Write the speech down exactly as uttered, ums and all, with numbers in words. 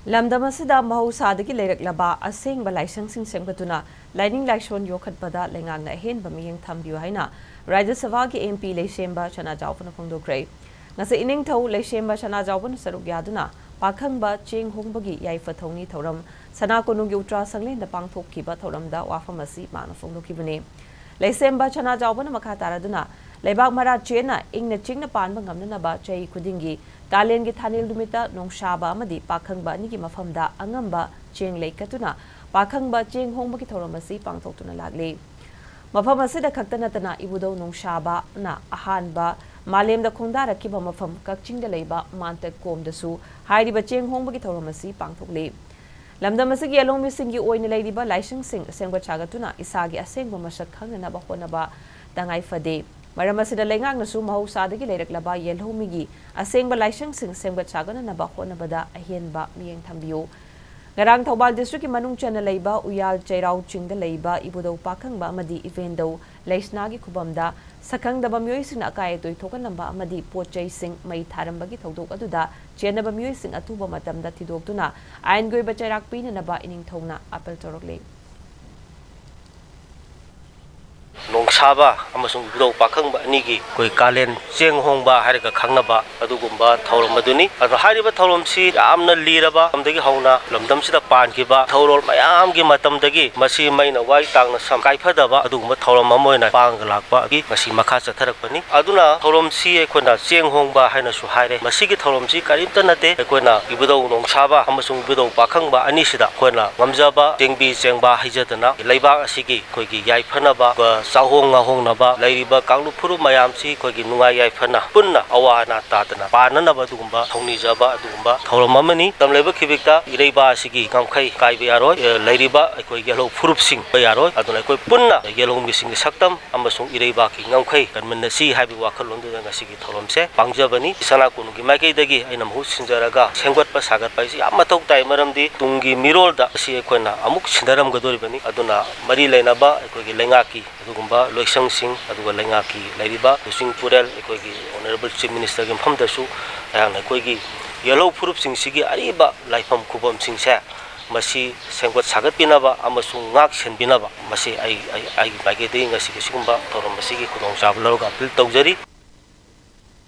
ꯂꯝꯗꯝ ꯑꯁꯤꯗ ꯃꯍꯧꯁꯥꯗꯒꯤ ꯂꯩꯔꯛꯂꯕ ꯑꯁꯦꯡꯕ ꯂꯥꯏꯁꯪꯁꯤꯡ ꯁꯦꯝꯒꯠꯇꯨꯅ ꯂꯥꯏꯅꯤꯡ ꯂꯥꯏꯁꯣꯟ ꯌꯣꯛꯈꯠꯄꯗ ꯂꯩꯉꯥꯛꯅ ꯑꯍꯦꯟꯕ ꯃꯤꯠꯌꯦꯡ ꯊꯝꯕꯤꯌꯨ ꯍꯥꯏꯅ ꯔꯥꯖ꯭ꯌ ꯁꯚꯥꯒꯤ M P ꯂꯩꯁꯦꯝꯕ ꯁꯅꯥꯖꯥꯎꯕꯅ ꯐꯣꯡꯗꯣꯛꯈ꯭ꯔꯦ꯫ ꯉꯁꯤ ꯏꯅꯤꯡꯊꯧ ꯂꯩꯁꯦꯝꯕ ꯁꯅꯥꯖꯥꯎꯕꯅ ꯁꯔꯨꯛ ꯌꯥꯗꯨꯅ ꯄꯥꯈꯪꯕ ꯆꯦꯡ ꯍꯣꯡꯕꯒꯤ ꯌꯥꯏꯐ ꯊꯧꯅꯤ ꯊꯧꯔꯝ ꯁꯅꯥ ꯀꯣꯅꯨꯡꯒꯤ ꯎꯇ꯭ꯔꯥ ꯁꯪꯂꯦꯟꯗ ꯄꯥꯡꯊꯣꯛꯈꯤꯕ ꯊꯧꯔꯝꯗ ꯋꯥꯐꯝ ꯑꯁꯤ ꯃꯥꯅ ꯐꯣꯡꯗꯣꯛꯈꯤꯕꯅꯤ꯫ ꯂꯩꯁꯦꯝꯕ ꯁꯅꯥꯖꯥꯎꯕꯅ ꯃꯈꯥ ꯇꯥꯔꯗꯨꯅ, ꯂꯩꯕꯥꯛ ꯃꯔꯥ ꯆꯦꯠꯅ ꯏꯪꯅ ꯆꯤꯛꯅ ꯄꯥꯟꯕ ꯉꯝꯅꯅꯕ ꯆꯍꯤ ꯈꯨꯗꯤꯡꯒꯤ ꯀꯥꯂꯦꯟꯒꯤ ꯊꯥꯅꯤꯜ ꯅꯨꯃꯤꯠꯇ ꯅꯣꯡꯁꯥꯕ ꯑꯃꯗꯤ ꯄꯥꯈꯪꯕ ꯑꯅꯤꯒꯤ ꯃꯐꯝꯗ ꯑꯉꯝꯕ ꯆꯦꯡ ꯂꯩꯀꯠꯇꯨꯅ ꯄꯥꯈꯪꯕ ꯆꯦꯡ ꯍꯣꯡꯕꯒꯤ ꯊꯧꯔꯝ ꯑꯁꯤ ꯄꯥꯡꯊꯣꯛꯇꯨꯅ ꯂꯥꯛꯂꯤ꯫ ꯃꯐꯝ ꯑꯁꯤꯗ ꯈꯛꯇ ꯅꯠꯇꯅ ꯏꯕꯨꯙꯧ ꯅꯣꯡꯁꯥꯕꯅ ꯑꯍꯥꯟꯕ ꯃꯥꯂꯦꯝꯗ ꯈꯣꯡꯗꯥꯔꯛꯈꯤꯕ ꯃꯐꯝ ꯀꯛꯆꯤꯡꯗ ꯂꯩꯕ ꯃꯥꯟꯇꯦꯛꯀꯣꯝꯗꯁꯨ ꯍꯥꯏꯔꯤꯕ ꯆꯦꯡ ꯍꯣꯡꯕꯒꯤ ꯊꯧꯔꯝ ꯑꯁꯤ ꯄꯥꯡꯊꯣꯛꯂꯤ꯫ ꯂꯝꯗꯝ ꯑꯁꯤꯒꯤ ꯌꯦꯜꯍꯧꯃꯤꯁꯤꯡꯒꯤ ꯑꯣꯏꯅ ꯂꯩꯔꯤꯕ ꯂꯥꯏꯁꯪꯁꯤꯡ ꯁꯦꯝꯒꯠ ꯁꯥꯒꯠꯇꯨꯅ ꯏꯁꯥꯒꯤ ꯑꯁꯦꯡꯕ ꯃꯁꯛ ꯈꯪꯅꯅꯕ ꯍꯣꯠꯅꯕ ꯇꯉꯥꯏ ꯐꯗꯦ꯫ ꯃꯔꯝ ꯑꯁꯤꯅ ꯂꯩꯉꯥꯛꯅꯁꯨ ꯃꯍꯧꯁꯥꯗꯒꯤ ꯂꯩꯔꯛꯂꯕ ꯌꯦꯜꯍꯧꯃꯤꯒꯤ ꯑꯁꯦꯡꯕ ꯂꯥꯏꯁꯪꯁꯤꯡ ꯁꯦꯝꯒꯠ ꯁꯥꯒꯠꯅꯅꯕ ꯍꯣꯠꯅꯕꯗ ꯑꯍꯦꯟꯕ ꯃꯤꯠꯌꯦꯡ ꯊꯝꯕꯤꯌꯨ꯫ ꯉꯔꯥꯡ ꯊꯧꯕꯥꯜ districtꯀꯤ ꯃꯅꯨꯡ ꯆꯟꯅ ꯂꯩꯕ ꯎꯌꯥꯜ ꯆꯩꯔꯥꯎ ꯆꯤꯡꯗ ꯂꯩꯕ ꯏꯕꯨꯙꯧ ꯄꯥꯈꯪꯕ ꯑꯃꯗꯤ ꯏꯕꯦꯟꯗꯧ ꯂꯩꯁꯅꯥꯒꯤ ꯈꯨꯕꯝꯗ ꯁꯛꯈꯪꯗꯕ ꯃꯤꯑꯣꯏꯁꯤꯡꯅ ꯑꯀꯥꯏ ꯑꯇꯣꯏ ꯊꯣꯛꯍꯟꯅꯕ ꯑꯃꯗꯤ ꯄꯣꯠ ꯆꯩꯁꯤꯡ ꯃꯩ ꯊꯥꯔꯝꯕꯒꯤ ꯊꯧꯗꯣꯛ ꯑꯗꯨꯗ ꯆꯦꯟꯅꯕ ꯃꯤꯑꯣꯏꯁꯤꯡ ꯑꯊꯨꯕ ꯃꯇꯝꯗ ꯊꯤꯗꯣꯛꯇꯨꯅ ꯑꯥꯏꯟꯒꯤ ꯑꯣꯏꯕ ꯆꯩꯔꯥꯛ ꯄꯤꯅꯅꯕ ꯏꯅꯤꯡꯊꯧꯅ ꯑꯥꯄꯤꯜ ꯇꯧꯔꯛꯂꯤ꯫ ꯅꯣꯡꯁꯥꯕ ꯑꯃꯁꯨꯡ ꯏꯕꯨꯙꯧ ꯄꯥꯈꯪꯕ ꯑꯅꯤꯒꯤ ꯑꯩꯈꯣꯏ ꯀꯥꯂꯦꯟ ꯆꯦꯡ ꯍꯣꯡꯕ ꯍꯥꯏꯔꯒ ꯈꯪꯅꯕ ꯑꯗꯨꯒꯨꯝꯕ ꯊꯧꯔꯝ ꯑꯗꯨꯅꯤ꯫ ꯑꯗꯣ ꯍꯥꯏꯔꯤꯕ ꯊꯧꯔꯝꯁꯤ ꯌꯥꯝꯅ ꯂꯤꯔꯕ ꯃꯇꯝꯗꯒꯤ ꯍꯧꯅ ꯂꯝꯗꯝꯁꯤꯗ ꯄꯥꯟꯈꯤꯕ ꯊꯧꯔꯣꯜ ꯃꯌꯥꯝꯒꯤ ꯃꯇꯝꯗꯒꯤ ꯃꯁꯤ ꯃꯩꯅ ꯋꯥꯏ ꯇꯥꯡꯅ ꯁꯝ ꯀꯥꯏꯐꯗꯕ ꯑꯗꯨꯒꯨꯝꯕ ꯊꯧꯔꯝ ꯑꯃ ꯑꯣꯏꯅ ꯄꯥꯡꯉꯒ ꯂꯥꯛꯄꯒꯤ ꯉꯁꯤ ꯃꯈꯥ ꯆꯠꯊꯔꯛꯄꯅꯤ꯫ ꯑꯗꯨꯅ ꯊꯧꯔꯝꯁꯤ ꯑꯩꯈꯣꯏꯅ ꯆꯦꯡ ꯍꯣꯡꯕ ꯍꯥꯏꯅꯁꯨ ꯍꯥꯏꯔꯦ꯫ ꯃꯁꯤꯒꯤ ꯊꯧꯔꯝꯁꯤ ꯀꯔꯤꯝꯇ ꯅꯠꯇꯦ, ꯑꯩꯈꯣꯏꯅ ꯏꯕꯨꯙꯧ ꯅꯣꯡꯁꯥꯕ ꯑꯃꯁꯨꯡ ꯏꯕꯨꯙꯧ ꯄꯥꯈꯪꯕ ꯑꯅꯤꯁꯤꯗ ꯑꯩꯈꯣꯏꯅ ꯉꯝꯖꯕ ꯆꯦꯡꯕꯤ ꯆꯦꯡꯕꯥ ꯍꯩꯖꯗꯅ ꯂꯩꯕꯥꯛ ꯑꯁꯤꯒꯤ ꯑꯩꯈꯣꯏꯒꯤ ꯌꯥꯏꯐꯅꯕ, ꯆꯥꯍꯣꯡ ꯉꯥꯍꯣꯡꯅꯕ, ꯂꯩꯔꯤꯕ ꯀꯥꯡꯂꯨꯞ ꯐꯨꯔꯨꯞ ꯃꯌꯥꯝꯁꯤ ꯑꯩꯈꯣꯏꯒꯤ ꯅꯨꯡꯉꯥꯏ ꯌꯥꯏꯐꯅ ꯄꯨꯟꯅ ꯑꯋꯥ ꯑꯅꯥ ꯇꯥꯗꯅ ꯄꯥꯟꯅꯅꯕ ꯑꯗꯨꯒꯨꯝꯕ ꯊꯧꯅꯤꯖꯕ ꯑꯗꯨꯒꯨꯝꯕ ꯊꯧꯔꯝ ꯑꯃꯅꯤ꯫ ꯃꯇꯝ ꯂꯩꯕ ꯈꯤꯕꯤꯛꯇ ꯏꯔꯩꯕꯥꯛ ꯑꯁꯤꯒꯤ ꯉꯝꯈꯩ ꯀꯥꯏꯕ ꯌꯥꯔꯣꯏ꯫ ꯑꯦ, ꯂꯩꯔꯤꯕ ꯑꯩꯈꯣꯏ ꯌꯦꯜꯍꯧ ꯐꯨꯔꯨꯞꯁꯤꯡ ꯌꯥꯔꯣꯏ꯫ ꯑꯗꯨꯅ ꯑꯩꯈꯣꯏ ꯄꯨꯟꯅ ꯌꯦꯜꯍꯧꯃꯤꯁꯤꯡꯒꯤ ꯁꯛꯇꯝ ꯑꯃꯁꯨꯡ ꯏꯔꯩꯕꯥꯛꯀꯤ ꯉꯝꯈꯩ ꯀꯟꯃꯤꯟꯅꯁꯤ ꯍꯥꯏꯕꯒꯤ ꯋꯥꯈꯜꯂꯣꯟꯗꯨꯗ ꯉꯁꯤꯒꯤ ꯊꯧꯔꯝꯁꯦ ꯄꯥꯡꯖꯕꯅꯤ꯫ ꯁꯅꯥ ꯀꯣꯅꯨꯡꯒꯤ ꯃꯥꯏꯀꯩꯗꯒꯤ ꯑꯩꯅ ꯃꯍꯨꯠ ꯁꯤꯟꯖꯔꯒ ꯁꯦꯝꯒꯠꯄ ꯁꯥꯒꯠꯄ ꯍꯥꯏꯁꯤ ꯌꯥꯝ ꯃꯊꯧ ꯇꯥꯏ, ꯃꯔꯝꯗꯤ ꯇꯨꯡꯒꯤ ꯃꯤꯔꯣꯜꯗ ꯑꯁꯤ ꯑꯩꯈꯣꯏꯅ ꯑꯃꯨꯛ ꯁꯤꯟꯅꯔꯝꯒꯗꯧꯔꯤꯕꯅꯤ꯫ ꯑꯗꯨꯅ ꯃꯔꯤ ꯂꯩꯅꯕ ꯑꯩꯈꯣꯏꯒꯤ ꯂꯩꯉꯥꯛꯀꯤ ꯑꯗꯨꯒꯨꯝꯕ ꯂꯣꯏꯁꯪꯁꯤꯡ, ꯑꯗꯨꯒ ꯂꯩꯉꯥꯛꯀꯤ ꯂꯩꯔꯤꯕ ꯂꯨꯆꯤꯡ ꯄꯨꯔꯦꯜ, ꯑꯩꯈꯣꯏꯒꯤ Honourable Chief Ministerꯒꯤ ꯃꯐꯝꯗꯁꯨ ꯑꯩꯍꯥꯛꯅ ꯑꯩꯈꯣꯏꯒꯤ ꯌꯦꯜꯍꯧ ꯐꯨꯔꯨꯞꯁꯤꯡꯁꯤꯒꯤ ꯑꯔꯤꯕ ꯂꯥꯏꯐꯝ ꯈꯨꯕꯝꯁꯤꯡꯁꯦ ꯃꯁꯤ ꯁꯦꯝꯒꯠ ꯁꯥꯒꯠꯄꯤꯅꯕ ꯑꯃꯁꯨꯡ ꯉꯥꯛ ꯁꯦꯟꯕꯤꯅꯕ ꯃꯁꯤ ꯑꯩ, ꯑꯩ, ꯑꯩꯒꯤ ꯃꯥꯏꯀꯩꯗꯒꯤ ꯉꯁꯤꯒꯤ ꯁꯤꯒꯨꯝꯕ ꯊꯧꯔꯝ ꯑꯁꯤꯒꯤ ꯈꯨꯗꯣꯡꯆꯥꯕ ꯂꯧꯔꯒ ꯑꯄꯤꯜ ꯇꯧꯖꯔꯤ꯫